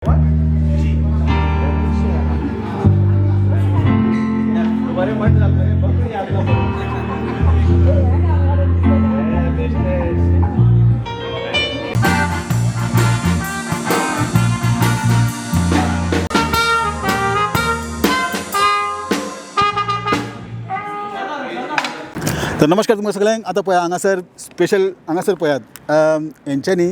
तर नमस्कार तुमकां सगळ्यांक. आतां पळय हांगासर स्पेशल हांगासर पळयात, हेंच्यांनी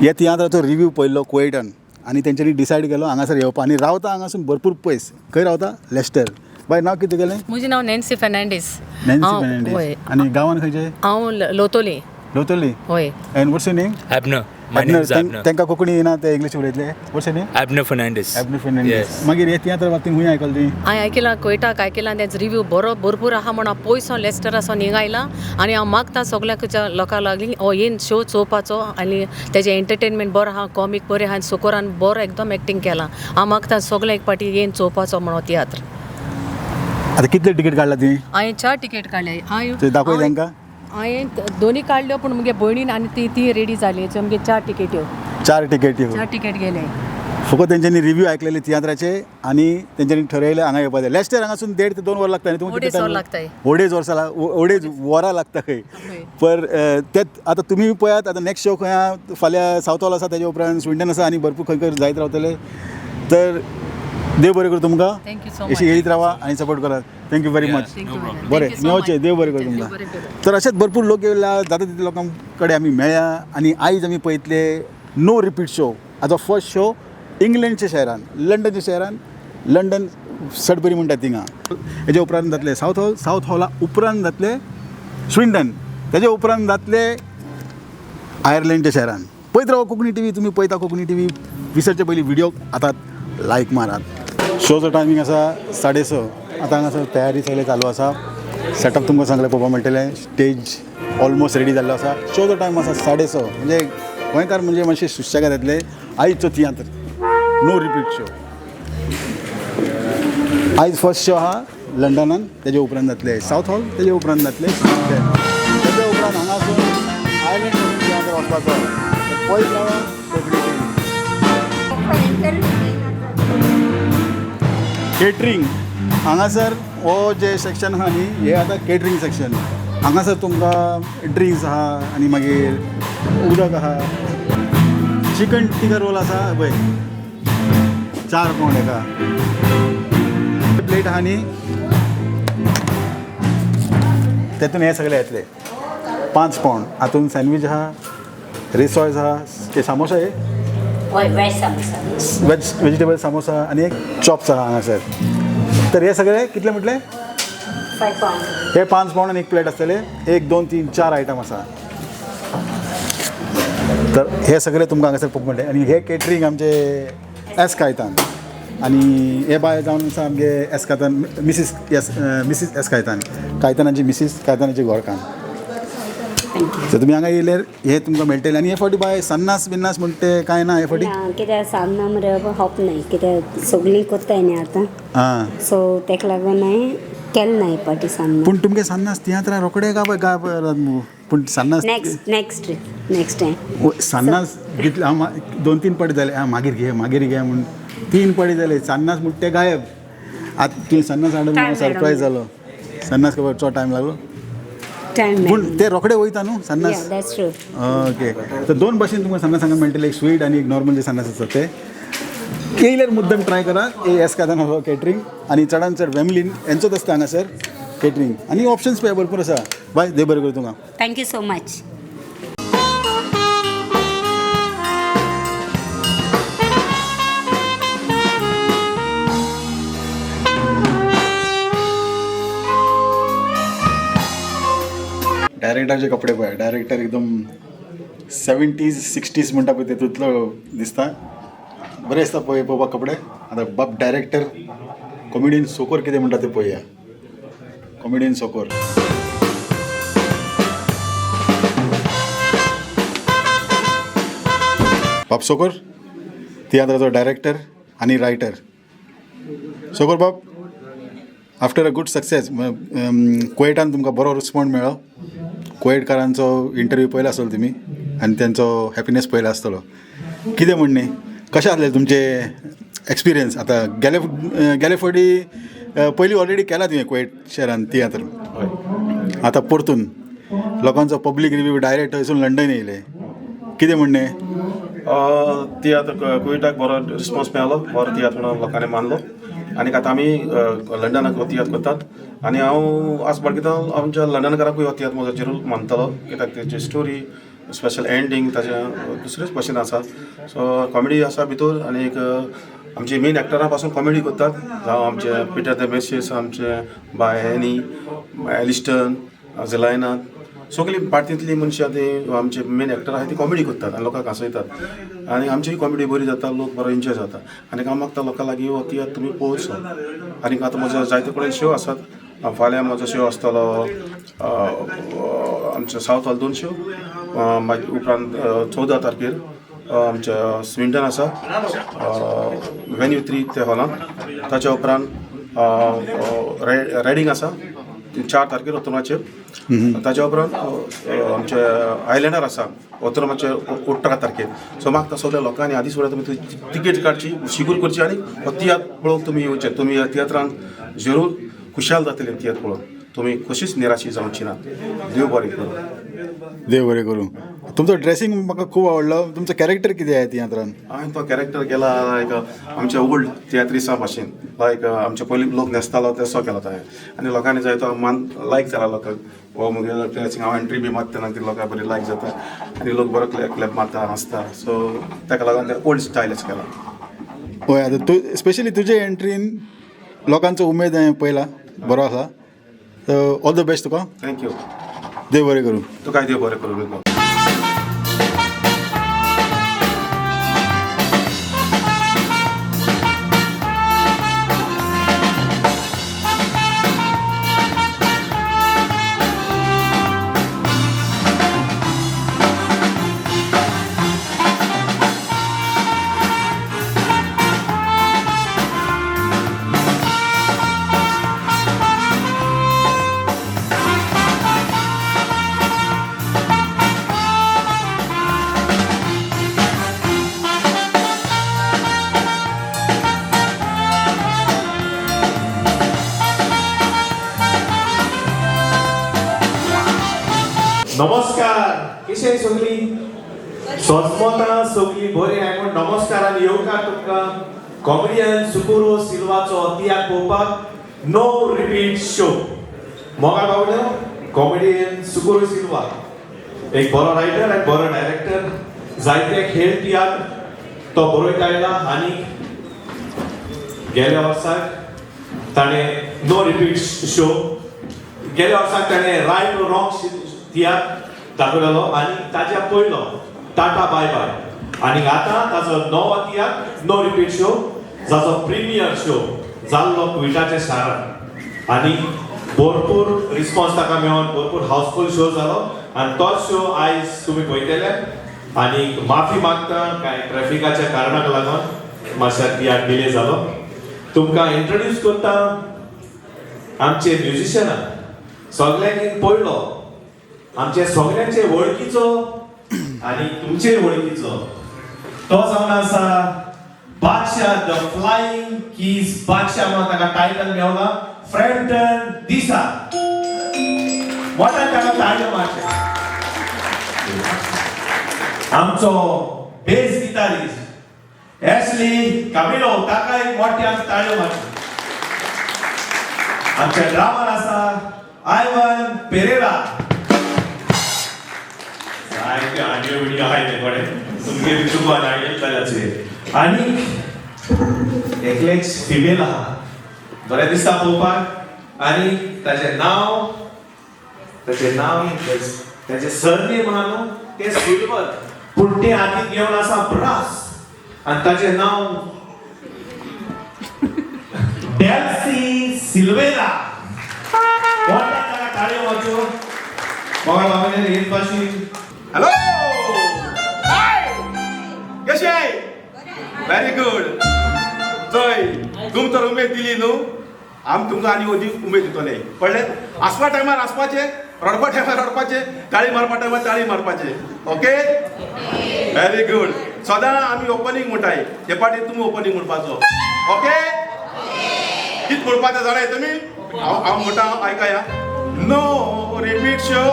ह्या तियात्राचो रिव्यू पळयल्लो कुवेटान आनी तेंच्यांनी डिसायड केलो हांगासर येवपा आनी रावता हांगासून भरपूर पयस. खंय रावता? लेस्टर. बाय, नांव कितें तुगेलें? म्हजें नांव नॅन्सी फेर्नांडीस. नॅन्सी हांव- फेर्नांडीस. हय. आनी गांवान खंयचें? हांव लोतोली. लोतोली. हय. And what's your name? Abner. My name is Abner. तांकां कोंकणी येना, ते इंग्लीश उलयतले. What's your name? Abner Fernandez. Abner Fernandes. Yes. मागीर हे तियात्र बाबतींत खंय आयकलें तुवें? हांवें आयकलां, कोयटाक आयकलां, तेंचो रिव्यू बरो भरपूर आहा म्हूण हांव पयस लेस्टरासून हिंगा आयलां आनी हांव मागता सगळ्याक लोकां लागीं हो येन शो चोवपाचो आनी तेजें एंटरटेनमेंट बरो आहा, कॉमीक बरें आहा आनी सुकोरान बरो एकदम एक्टींग केलां. हांव मागता सगळ्यां एक पाटी येन चोवपाचो म्हणून तियात्र. आतां कितले तिकेट काडला तुवें? हांवें चार तिकेट काडले. हांवें ते दाखय तांकां. हांवें दोनी काडल्यो, पूण मुगे भयणीन आनी ती ती रेडी जाली, सो मुगे चार तिकेट्यो. चार तिकेटी. चार तिकेट गेले. फकत तेंच्यांनी रिव्यू आयकलेले तियात्राचे आनी तेंच्यांनी ठरयलें हांगा येवपाचें. लेस्टर हांगासून 1.5 ते 2 वरां लागता न्ही तुमकां? अडेज कितले वर time? लागताय. अडेज वर्सां, अडेज वरां लागता खंय. हय. पर तेत आतां तुमी पळयात, आतां नेक्स्ट शो खंय आहा, फाल्यां सावथ हॉल आसा, तेजे उपरांत स्विंडन आसा आनी भरपूर खंय खंय जायत रावतले. तर देव बरें करूं तुमकां. Thank you so अशी much. येयत रावा आनी सपोर्ट करात. Thank you very Yeah, much. Thank no you. problem. बरें Thank you so मेळोचें. much. देव बरें करूं देव तुमकां. बरें करूं. तर अशेंच भरपूर लोक येयला, जाता तितले लोकां कडेन आमी मेळ्या आनी आयज आमी पळयतले नो रिपीट शो. आजो फर्स्ट शो इंग्लंडच्या शहरान, लंडनच्या शहरान, लंडन सडबरी म्हणटा थिंगा. हेजे उपरांत जातले सावथ हॉल, सावथ हॉला उपरांत जातले स्विंडन, तेजे उपरांत जातले आयर्लंडच्या शहरान. पळयत रावा कोंकणी टीव्ही. तुमी पळयता कोंकणी टीव्ही. विसरचे पयलीं व्हिडिओ आतां लायक मारात. शोचो टायमींग आसा 6:30. आतां हांगासर तयारी सगळें चालू आसा. सेटअप तुमकां सगळें पळोवपाक मेळटलें. स्टेज ऑलमोस्ट रेडी जाल्लो आसा. शोचो टायम आसा 6:30. म्हणजे गोंयकार म्हणजे मातशे सुशेगाद येतले. आयचो तियात्र नो रिपीट शो, आयज फर्स्ट शो आहा लंडनान, तेजे उपरांत जातले सावथ हॉल, तेजे उपरांत जातले, तेजे उपरांत हांगासून आयलंड तियात्र वचपाचो. पळयत रावा कोंकणी टीव्ही. केटरींग हांगासर हो जे सेक्शन आहा न्ही, हे आतां केटरींग सेक्शन. हांगासर तुमकां ड्रिंक्स आहा आनी मागीर उदक आहा. चिकन टिका रोल आसा पळय, 4 पावंड एका प्लेट आहा न्ही, तेतून हे सगळे येतले. 5 पावंड हातून सँडवीच आहा, रिसॉयज आहा, ते सामोसा हे. हय, veg samosa. Veg vegetable samosa आनी एक चॉप्स आहा हांगासर. तर हे सगळे कितले म्हटले? 5 पावंड. हे 5 पावंड आनी एक प्लेट आसतले. एक, दोन, तीन, चार आयटम आसा. तर हे सगळे तुमकां हांगासर पळोवंक मेळटले. आनी हे केटरींग आमचे एस कायतान आनी हे बाय जावन आसा आमगे S Caitan, Mrs S, Mrs S Caitan, कायतानाची Mrs, कायतानाची घरकान्न. Thank you. तर तुमी हांगा येयल्यार हे तुमकां मेळटले. आनी हे फावटी बाय सन्नास बिन्नास म्हणटा ते कांय ना हे फावटी? ना, कित्याक सान्नां मरे होप नाही, कित्याक सगळीं कोत्ताय न्ही आतां. आं. सो तेका लागून हांवें केलें ना हे पाटी सान्नां. पूण तुमगे सान्नास तियात्रां रोखडे काय गाय पूण सान्नास next next trip, next time. ओ, सान्नास घेतले हांव 2-3 पाटी जाले. आं, मागीर घे, मागीर घे म्हूण 3 पाटी जाले, सान्नास म्हूण ते गायब. आतां तुवें सान्नास हाडून Time surprise जालो. सान्नास खबर चड टायम लागलो. टायम. पूण ते रोखडे वयता न्हू सान्नास. That's true. Okay, तर दोन भाशेन तुमकां सान्नास हांगा मेळटले, एक स्वीट आनी एक नॉर्मल जे सान्नास आसता ते. येयल्यार मुद्दम ट्राय करात ए एस कादान केटरींग. आनी चडान चड फॅमिलीन हेंचोच आसता हांगासर केटरींग आनी ऑप्शन्स पळय भरपूर आसा. बाय, देव बरें करूं तुमकां. Thank you so much. डायरेक्टराचे कपडे पळय. डायरेक्टर एकदम 70s 60s म्हणटा पळय तेतूंतलो दिसता. बरें दिसता पळय पळोवपाक कपडे. आतां बाब डायरेक्टर कॉमेडियन सोकोर कितें म्हणटा तें पळोवया. कॉमेडियन सोकोर, बाब सोकोर, तियात्राचो डायरेक्टर आनी रायटर. सोकोर बाब, आफ्टर अ गूड सक्सेस कुवेटान तुमकां बरो रिस्पॉन्ड मेळ्ळो. कुवेटकारांचो इंटरव्यू पळयला आसतलो तुमी आनी तेंचो हॅपिनेस पळयला आसतलो. कितें म्हणणें कशें आसलें तुमचें एक्सपिरियन्स आतां गेले गेले फावटी पयलीं ऑलरेडी केला तुवें कुवेट शहरान तियात्र, आतां परतून लोकांचो पब्लीक रिव्यू डायरेक्ट थंयसून लंडन येयले, कितें म्हणणें? तियात्र कुवेटाक बरो रिस्पॉन्स मेळ्ळो, बरो तियात्र म्हणून लोकांनी मानलो आनी आतां आमी लंडनाक हो तियात्र करतात आनी हांव आज बाळगिता आमच्या लंडनकाराकूय हो तियात्र म्हजो जरूर मानतलो, कित्याक तेजी स्टोरी स्पेशल एंडींग ताजें दुसरेच भशेन आसा. सो कॉमेडी आसा भितर आनी एक आमची मेन एक्टरां पासून कॉमेडी करतात, जावं आमचे पिटर the मेसीस, आमचे बाय एनी, एलिस्टन, झेलायना, सगळीं पार्टींतलीं मनशां ती आमचे मेन एक्टर आसा ती कॉमेडी करतात आनी लोकांक हांसयतात आनी आमची कॉमेडी बरी जाता, लोक बरो एन्जॉय जाता आनी हांव मागता लोकां लागीं हो तियात्र तुमी पळोवचो. आनी आतां म्हजो जायते कडेन शो आसात, फाल्यां म्हजो शो आसतलो आमचो सावथ हॉल 2 शो, मागीर उपरांत 14 तारखेर आमच्या स्विंडन आसा वेन्यू 3 त्या हॉलान, ताच्या उपरांत रेडींग आसा 4 तारखेर ओतोमाचेर, ताच्या उपरांत आमचे आयलँडार आसा ओतोमाचेर 18 तारखेर. सो मागता सगल्या लोकांनी आदी सुद्दां तुमी तिकेट काडची, शिगूर करची आनी हो तियात्र पळोवंक तुमी येवचे. तुमी ह्या तियात्रान जरूर खुशाल जातले, तियात्र पळोवन तुमी कशीच निराशी जावची ना. देव बरें करूं. देव बरें करूं. तुमचो ड्रेसिंग म्हाका खूब आवडलो, तुमचो कॅरेक्टर कितें आहे तियात्रान? हांवें तो कॅरेक्टर केला लायक आमच्या ओल्ड तियात्रिसा भाशेन, लायक आमचे पयलीं लोक न्हेसतालो तसो केला तो हांवें आनी लोकांनी जाय तो मान लायक जाला लोकांक. हो मुगेलो ड्रेसिंग हांव एंट्री बी मारता तेन्ना ती लोकांक बरी लायक जाता आनी लोक बरो क्लॅप मारता, हांसता. सो ताका लागून ते ओल्ड स्टायलच केला. हय, आतां तूं स्पेशली तुजे एंट्रीन लोकांचो उमेद हांवें पळयला, बरो आसा. ऑल the best तुका. Thank you. देव बरें करूं. तुकाय देव बरें करूं. नमस्कार, कशें सगळीं सोजमतां सगळीं बरीं आहाय म्हूण नमस्कार आनी येवकार तुमकां कॉमेडियन सुकुरो सिल्वाचो तियात्र पळोवपाक नो रिपीट शो. मोगा बावड्यो कॉमेडियन सुकुरो सिल्वा एक बरो रायटर आनी बरो डायरेक्टर, जायते खेळ तियात्र तो बरयत आयला आनी गेल्या वर्साक ताणें नो रिपीट शो, गेल्या वर्साक ताणें रायट रॉंग तियात्र दाखयलेलो आनी ताज्या पयलो टाटा बाय बाय आनी आतां ताजो नवो तियात्र नो रिपीट शो जाचो प्रिमियर शो जाल्लो कुवेटाच्या शारांत आनी भरपूर रिस्पॉन्स ताका मेळोन भरपूर हाउसफूल शो जालो आनी तोच शो आयज तुमी पळयतले. आनी माफी मागता कांय ट्रॅफिकाच्या कारणाक लागून मातशा तियात्र डिले जालो. तुमकां इंट्रोड्यूस करता आमचे म्युजिशनाक, सगल्यांनी पयलो आमचे सगळ्यांचे वळखीचो आनी तुमचे वळखीचो तो जावन आसा बादशाह the flying keys बादशाह म्हणून ताका टायटल मेवला, फ्रॅम्पटन दिसा. मोठ्यान ताका ताळयो मारचे. आमचो बेस गिटारिस्ट एशली कामिलो ताका एक मोठ्यान ताळयो मारच्यो. आमच्या ड्रामर आसा आयवन पेरेरा. आनी विडियो आहाय ते कडेन तुमगे चुकोन आयले जाल्यार आनी एकलेच फिमेल आहा, बरें दिसता पळोवपाक आनी ताजें नांव, ताजें नांव ताजें सरनेम आहा न्हू तें सिल्वर, पूण तें हातीन घेवन आसा ब्रास आनी ताजें नांव डेल्सी सिल्वेरा. मोठ्यान ताका ताळयो मारच्यो. मोगा बाबाने हेच भाशेन. हॅलो, हाय, कशें आहे? Very good. चोय, तुम तर उमेद दिली न्हू, आम तुमकां आनी अदीक उमेद दितले. कळ्ळें? आसपा टायमार आसपाचें, रडपा टायमार रडपाचें, ताळी मारपा टायमार ताळी मारपाचें. Okay, very good. सदां आमी ओपनींग म्हणटाय, हे पाटी तुमी ओपनींग म्हणपाचो. ओके, कित म्हणपाचें जाणाय तुमी? हांव म्हणटा आयकया. No repeat show,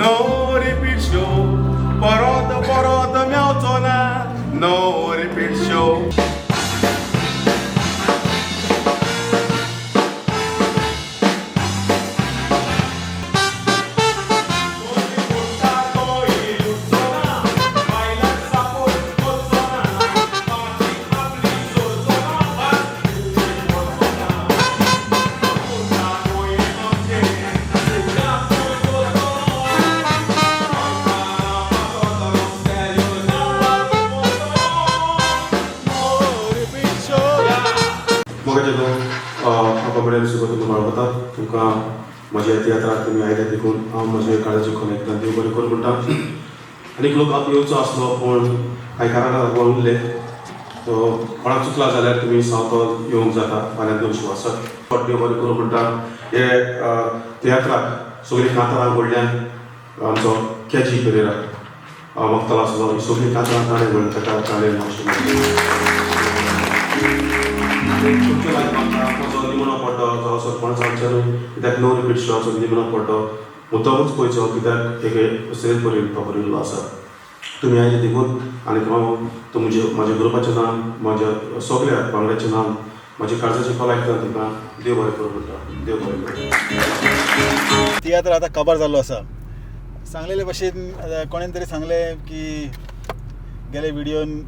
no repeat show, परत परत मेवचो ना, नो रिपीट शो. मोगाचे लोक, कॉमेडियन सुद्दां तुमकां वळखतात. तुमकां म्हज्या तियात्राक तुमी आयले देखून हांव म्हजे काळजाचे खोल एकदां देव बरें करूं म्हणटा. आनीक लोक आतां येवचो आसलो पूण कांय कारणाक लागून उरले. सो कोणाक चुकला जाल्यार तुमी सावथॉल येवंक जाता, फाल्यां 2 शो आसात. देव बरें करूं म्हणटा. हे तियात्राक सगळीं कांतारां घडल्यान आमचो केजी पेरेरा वक्तलो आसलो, ही सगळीं कांतारां ताणें घडली, ताका ताणें मातशें तुमच्या लागीं म्हजो निमणो पडटो जावं सरपंच आमचो न्हय, कित्याक नो रिपीट शोचो निमणो पडटो मुद्दमूच पळयचो, कित्याक एक दुसरेच बरयल्लो तो बरयल्लो आसा. तुमी आयले देखून आनी हांव तुमचे म्हाज्या ग्रुपाचें नांव, म्हाज्या सगल्या वांगड्याचें नांव, म्हाज्या काळजाचें खोल आयकतना तुमकां देव बरें करूं म्हणटा. देव बरें करूं. तियात्र आतां काबार जाल्लो आसा. सांगलेले भशेन कोणेन तरी सांगलें की गेले व्हिडियोन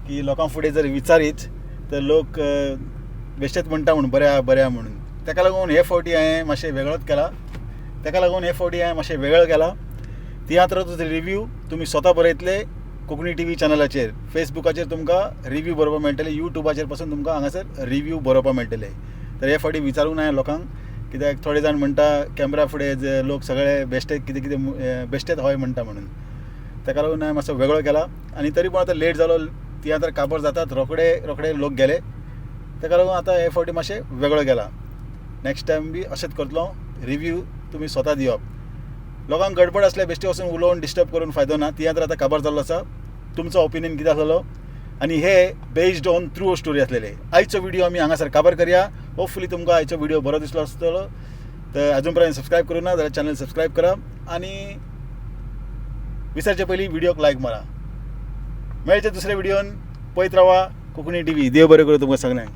की लोकां फुडें जर विचारीत तर लोक बेश्टेच म्हणटा म्हूण बरें आहा बरें आहा म्हणून. ताका लागून हे फावटी हांवें मातशें वेगळोच केला. ताका लागून हे फावटी हांवें मातशें वेगळो केला. तियात्राचो रिव्यू तुमी स्वता बरयतले कोंकणी टी व्ही चॅनलाचेर, फेसबुकाचेर तुमकां रिव्यू बरोवपाक मेळटले, युट्यूबाचेर पासून तुमकां हांगासर रिव्यू बरोवपाक मेळटले. तर हे फावटी विचारूंक ना लोकांक, कित्याक थोडे जाण म्हणटा कॅमेरा फुडें जे लोक सगळे बेश्टे कितें कितें बेश्टेच हय म्हणटा म्हणून. ताका लागून हांवें मातसो वेगळो केला. आनी तरी पूण आतां लेट जालो, तियात्र काबार जातात रोखडे रोखडे लोक गेले, ताका लागून आतां हे फावटी मातशें वेगळो केला. नेक्स्ट टायम बी अशेंच करतलो, रिव्यू तुमी स्वता दिवप. लोकांक गडबड आसल्यार बेश्टे वचून उलोवन डिस्टर्ब करून फायदो ना. तियात्र आतां काबार जाल्लो आसा. तुमचो ओपिनियन कितें आसलो आनी हे बेज्ड ऑन ट्रू स्टोरी आसलेले. आयचो व्हिडियो आमी हांगासर काबार करया. होपफुली तुमकां आयचो व्हिडियो बरो दिसलो आसतलो. तर अजून पर्यंत सबस्क्रायब करूं ना जाल्यार चॅनल सबस्क्रायब करा आनी विसरचे पयलीं व्हिडियोक लायक मारा. मेळचे दुसऱ्या व्हिडियोन. पळयत रावा कोंकणी टी व्ही. देव बरें करूं तुमकां सगळ्यांक.